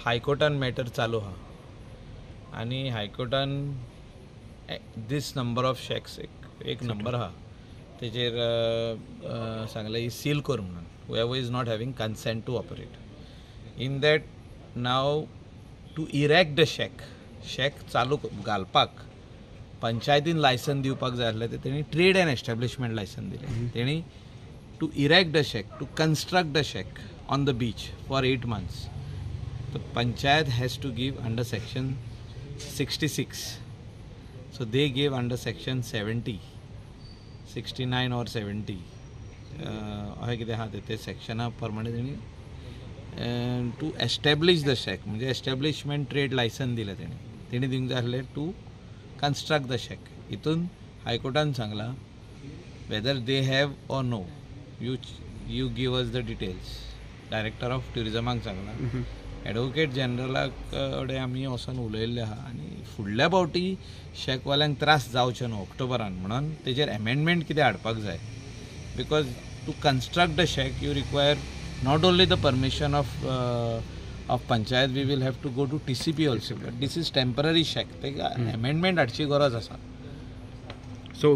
हायकोर्टान matter चालू आहा आनी हायकोर्टान दीस नंबर ऑफ शॅक्स एक नंबर आहा तेजेर सांगलें ही सील कर म्हणून, whoever is not having consent to operate. In that now to erect the shack, shack चालू घालपाक पंचायतीन लायसन दिवपाक जाय आसलें, ते तेणी ट्रेड एंड एस्टॅब्लिशमेंट लायसन दिलें. तेणी to erect the shack, to construct the shack on the beach for 8 months, the panchayat has to give under section 66. So they gave under section 70, 69 or 70, अशें कितें आहा तें सेक्शना प्रमाणे तेणी टू एस्टॅब्लिश the shack, म्हणजे establishment trade license दिलें तेणी. तेणी दिवंक जाय आसलें टू कन्स्ट्रक्ट the shack. हितून हायकोर्टान सांगलां whether they have or no, you give us the details. Director of ट्युरिजमाक सांगलां, एडवोकेट जनरला कडेन आमी वचोन उलयल्ले आहा आनी फुडल्या फावटी शॅकवाल्यांक त्रास जावचे न्हू ऑक्टोबरान म्हणून तेजेर एमेंडमेंट कितें हाडपाक जाय. Because to construct the shack you require not only the permission of panchayat, we will have to go to TCP also. But this is temporary shack, तेका एमेंडमेंट हाडची गरज आसा. So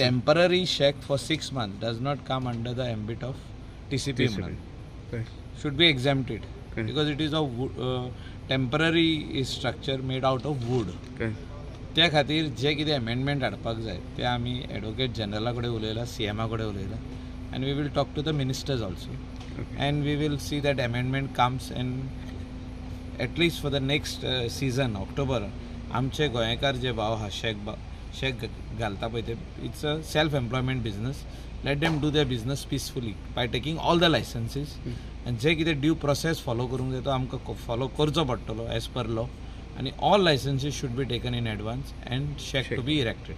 temporary shack for 6 months does not come under the ambit of TCP म्हणून, should be exempted because it is a temporary structure made out of wood. त्या खातीर जे कितें amendment हाडपाक जाय ते आमी एडवोकेट जनरला कडेन उलयला, सीएमा कडेन उलयला, and we will talk to the ministers also, and we will see that amendment comes and at least for the next season October आमचे गोंयकार जे भाव आहा शॅक घालता पळय ते, it's a self employment business, let them do their business peacefully by taking all the licenses आनी जे कितें due process follow करूंक जाय तो आमकां फॉलो करचो पडटलो एज पर लॉ, आनी all licenses should be taken in advance and shack to be erected.